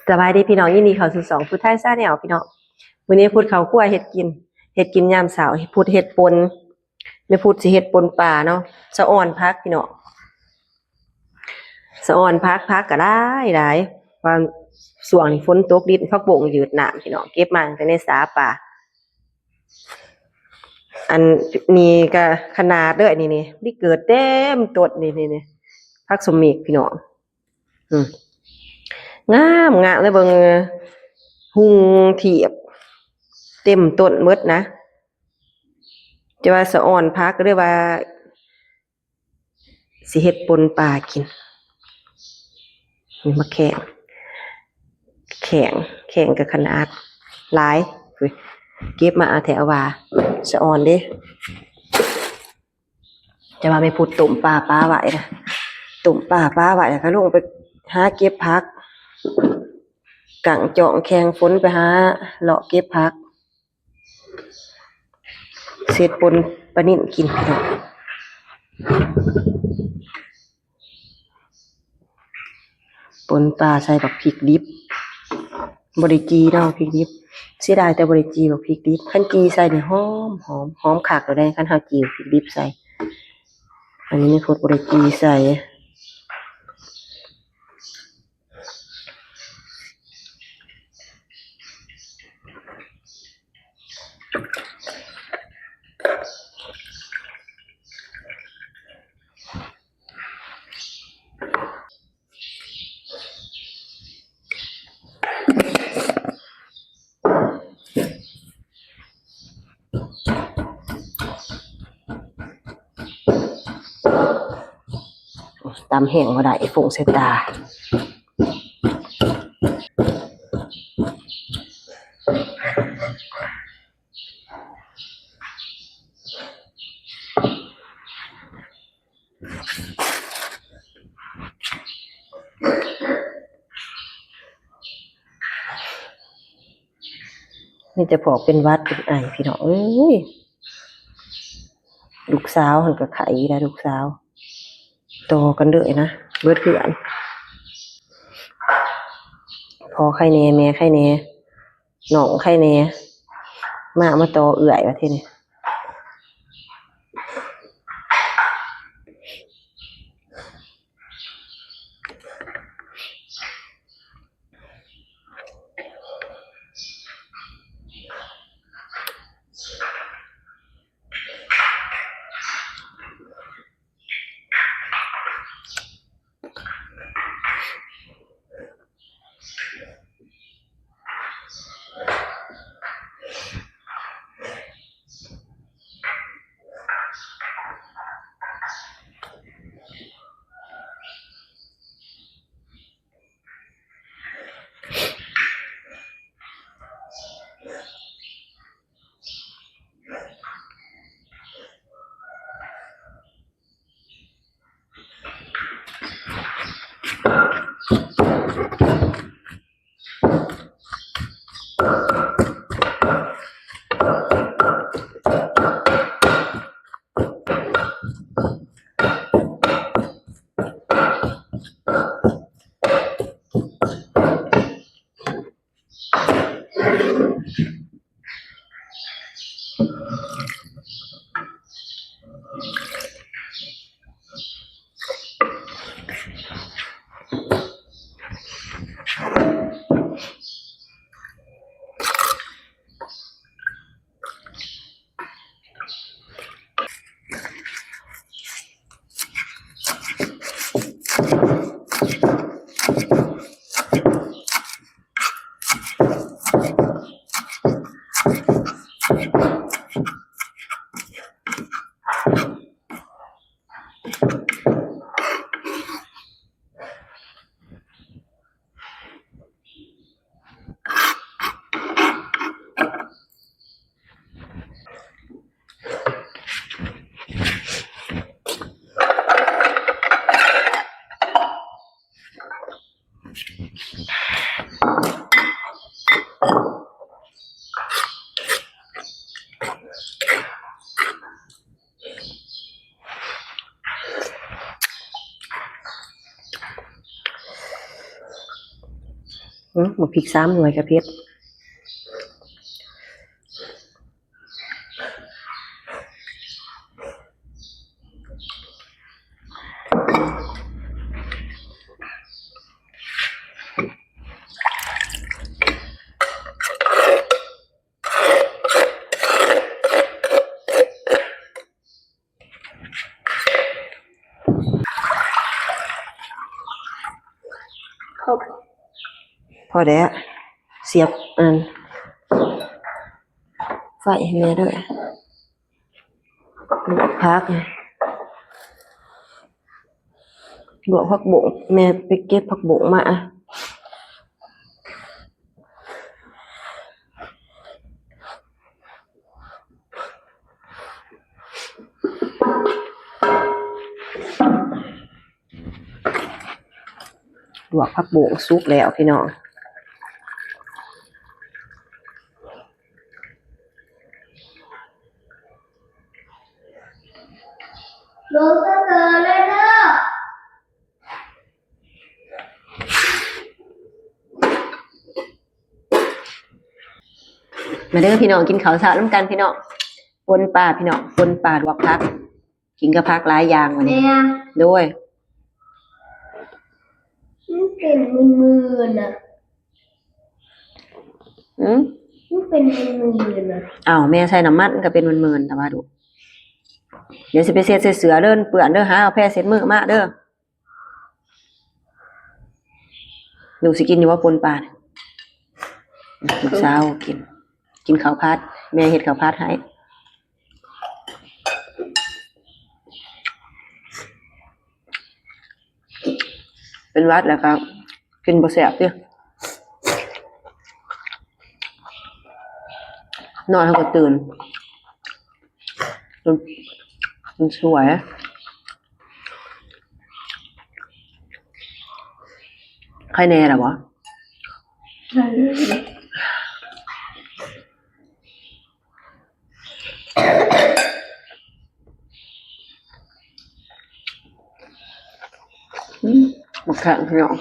ສະບາຍດີພີ່ນ້ອງ ຍິນດີເຂົ້າສູ່ຊ່ອງພຸດໄທຊາແນວພີ່ນ້ອງ. ມື້ນີ້ພຸດເຂົ້າຄົວເຮັດກິນ ເຮັດກິນຍາມເຊົ້າ ພຸດເຮັດປົ່ນ ແມ່ພຸດຊິເຮັດປົ່ນປາເນາະ ສະອອນຜັກພີ່ນ້ອງ ສະອອນຜັກ ຜັກກໍຫຼາຍໆ ວ່າຊ່ວງນີ້ຝົນຕົກດິນ ຜັກບົ້ງຍືດນ້ຳພີ່ນ້ອງ ເກັບມາຕັ້ງແຕ່ໃນສາປາ. ອັນນີ້ກໍຂະໜາດເດີ ອັນນີ້ນີ້ ນີ້ເກີດເຕັມຕົ້ນ ນີ້ໆ ນີ້ ຜັກສົມເໝກພີ່ນ້ອງ ອືມ ງາມໆ ເລີຍ ເບິ່ງຮຸ່ງທຽບເຕັມຕົ້ນໝົດນະ ຈະວ່າສະອອນຜັກ ຫຼືວ່າ ຊິເຮັດປົ່ນປາກິນ. ນີ້ໝາກແຂ້ງ ແຂ້ງ ແຂ້ງກໍຂະໜາດຫຼາຍ ເກັບມາເອົາແທ້ວ່າ ສະອອນເດ້. ຈະວ່າແມ່ພຸດຕົ້ມປາປາໄວ້ນະ ຕົ້ມປາປາໄວ້ ແລ້ວກໍລົງໄປຫາເກັບຜັກ ກາງຈ້ອງແຂ່ງຝົນໄປຫາເລາະເກັບຜັກ. ເຮັດປົ່ນປານິນກິນພີ່ນ້ອງ ປົ່ນປາໃສ່ບັກພິກດິບ ບໍ່ໄດ້ຈີ່ເນາະ ພິກດິບ ເສຍດາຍແຕ່ບໍ່ໄດ້ຈີ່ບັກພິກດິບ ຄັນຈີ່ໃສ່ນີ້ຫອມ ຫອມ ຫອມຄັກໂລດເດ້ ຄັນເຮົາຈີ່ພິກດິບໃສ່. ອັນນີ້ແມ່ພຸດບໍ່ໄດ້ຈີ່ໃສ່. ຕຳແຫ້ງບໍ່ໄດ້ ຟົງໃສ່ຕາ. ມີແຕ່ພວກເປັນຫວັດເປັນໄອ ພີ່ນ້ອງເອີຍ. ລູກສາວຫັ້ນກໍໄຂ້ອີກແລ້ວ ລູກສາວ ຕໍ່ກັນເລີຍນະ ເບິດເຮືອນ ພໍ່ໄຂ້ແດ່ ແມ່ໄຂ້ແດ່ ນ້ອງໄຂ້ແດ່ ມາ ມາຕໍ່ເອື້ອຍບາດທີນີ້. ອືມ ໝາກພິກສາມໜ່ວຍກະເຜັດ. ພໍແລ້ວ ສຽບອັນນັ້ນໄຟໃຫ້ແມ່ເດີ້. ລວກຜັກ ລວກຜັກບົ້ງ ແມ່ໄປເກັບຜັກບົ້ງມາ. ລວກຜັກບົ້ງສຸກແລ້ວພີ່ນ້ອງ. ມາເດີ້ພີ່ນ້ອງ ກິນເຂົ້າເຊົ້ານຳກັນພີ່ນ້ອງ. ປົ່ນປາພີ່ນ້ອງ ປົ່ນປາລວກຜັກ ກິນກັບຜັກຫຼາຍຢ່າງວັນນີ້. ໂດຍ ມັນເປັນມື່ນໆນະ. ອືມ ມັນເປັນມື່ນໆນະ. ອ້າວ ແມ່ໃສ່ນ້ຳມັນ ມັນກະເປັນມື່ນໆແລ້ວວ່າ ລູກ. ດຽວຊິໄປເຊັດໃສ່ເສື້ອເດີ ເປື້ອນເດີ ຫາເອົາແພ້ເຊັດມືມາເດີ. ລູກຊິກິນຢູ່ບໍ່ ປົ່ນປາ? ລູກສາວກິນ ກິນເຂົ້າຜັດ ແມ່ເຮັດເຂົ້າຜັດໃຫ້. ເປັນຫວັດແລ້ວກະກິນບໍ່ແຊບຕິ ນອນເຮົາກະຕື່ນ. ມັນ ມັນສວຍ ໄຄແນ່ລະບໍ່? ອືມ ບັກແຄງພີ່ນ້ອງ.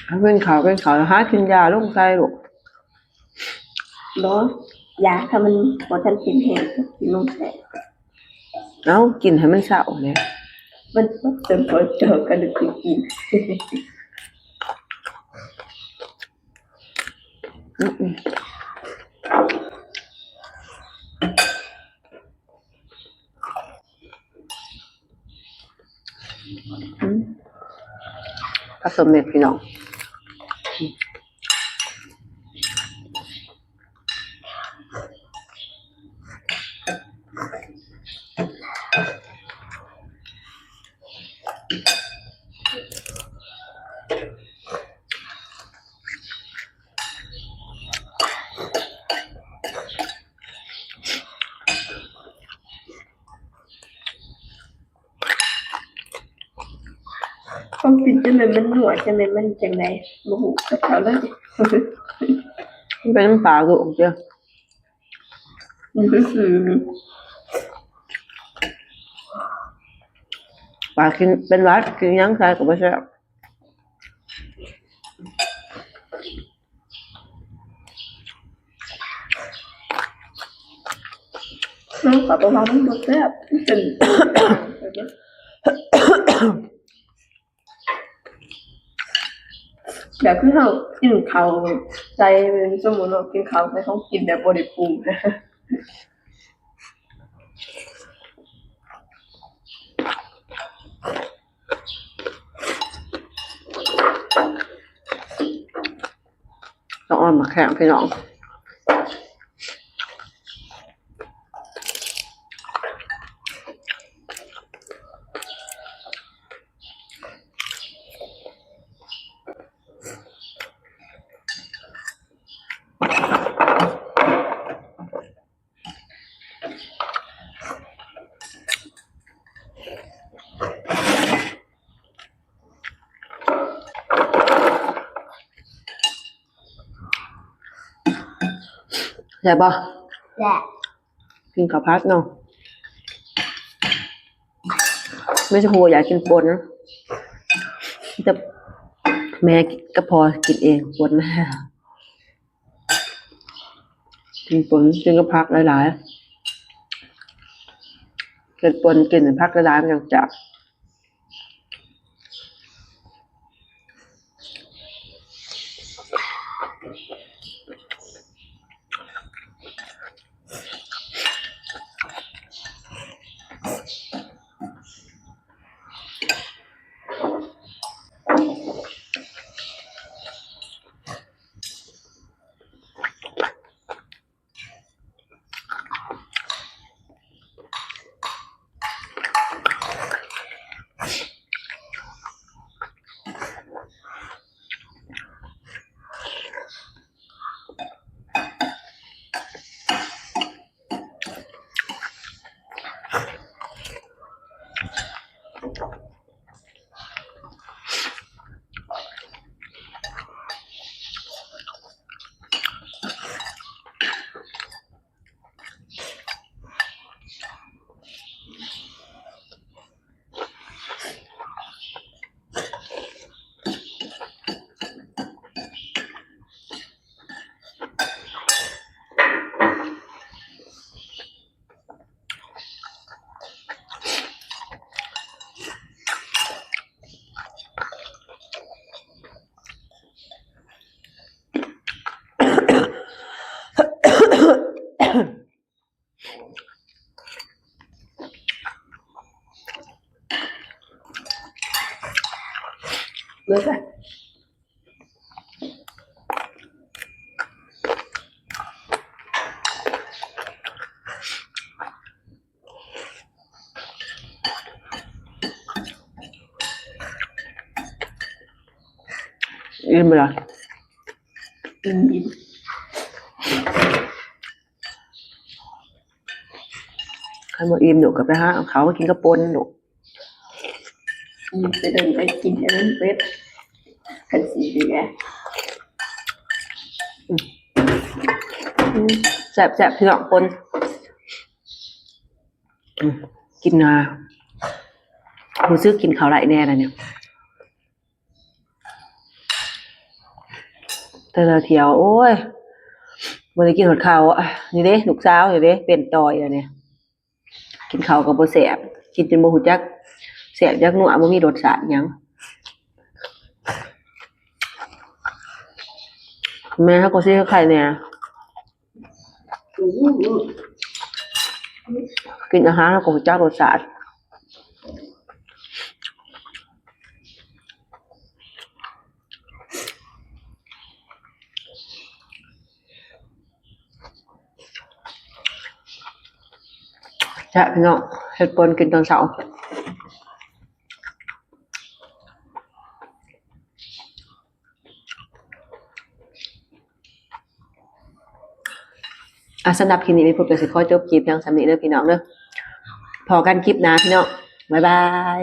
ກິນເຂົ້າ ກິນເຂົ້າ ຫາກິນຢາລົງໃສ່ລູກ. ບໍ່ ຢາ ຖ້າມັນບໍ່ທັນກິນແຫ້ງ ກິນລົງໃສ່. ເອົ້າ ກິນໃຫ້ມັນເຊົາແຫຼະ ມັນ ມັນເປັນພໍເຈົ້າກະນຶກກິນ. ອືມ ອືມ ອືມ ຜັກສົມເມັດພີ່ນ້ອງ. ເຂົາກິນຈັ່ງໃດມັນນົວ ຈັ່ງໃດມັນຈັ່ງໃດ ບໍ່ຮູ້ຈັກເຂົາເລີຍ. ມັນເປັນນ້ຳປາລູກເດີ ມັນຄື ປາກິນເປັນຫວັດ ກິນຫຍັງໃສ່ກະບໍ່ແຊບ. ມັນກະບໍ່ວ່າມັນບໍ່ແຊບ ມັນເປັນ ແບບຄືເຮົາກິນເຂົ້າໃສ່ ສົມມຸດເນາະ ກິນເຂົ້າໃສ່ຂອງກິນແບບບໍ່ໄດ້ປຸງ. ອື ແຂງພີ່ນ້ອງ. ແຊບບໍ່? ແຊບ. ກິນເຂົ້າຜັດເນາະ. ແມ່ຊິຮູ້ວ່າຢາກກິນປົ່ນ ແຕ່ແມ່ກັບພໍ່ກິນເອງປົ່ນ. ກິນປົ່ນ ກິນກັບຜັກຫຼາຍໆ ເຮັດປົ່ນກິນ ຜັກຫຼາຍໆ ມັນຈັ່ງແຊບ. ເລີຍ ອີ່ມບໍ່ລະ? ອີ່ມ ອີ່ມ. ຄັນບໍ່ອີ່ມ ລູກກໍໄປຫາເອົາເຂົ້າມາກິນກັບປົ່ນລູກ. ອີ່ມ ໄປເດີນໄປກິນໃຫ້ມັນເປັດ ຄັນຊິເຫຼືອ. ອືມ ອືມ ແຊບໆ ພີ່ນ້ອງ ປົ່ນ. ອືມ ກິນນາ ຮູ້ສຶກກິນເຂົ້າໄດ້ແນ່ລະນີ້. ແຕ່ລະທ່ຽວ ໂອ້ຍ ບໍ່ໄດ້ກິນຮອດເຂົ້າ. ນີ້ເດ້ ລູກສາວນີ້ເດ້ ເປັນຕໍ່ອີກແລ້ວນີ້. ກິນເຂົ້າກໍບໍ່ແຊບ ກິນຈົນບໍ່ຮູ້ຈັກແຊບຈັກນົວ ບໍ່ມີລົດຊາດຫຍັງ. ແມ່ເຮົາກໍຊິໄຄແນ່ ກິນອາຫານເຮົາກໍຮູ້ຈັກລົດຊາດ. ແຊບ ພີ່ນ້ອງ ເຮັດປົ່ນກິນຕອນເຊົ້າ. ອ່ະ ສຳລັບຄລິບນີ້ ແມ່ພຸດກໍຊິຂໍຈົບຄລິບພຽງສ່ຳນີ້ເດີພີ່ນ້ອງເດີ. ພໍ້ກັນຄລິບໜ້າພີ່ນ້ອງ ບາຍບາຍ.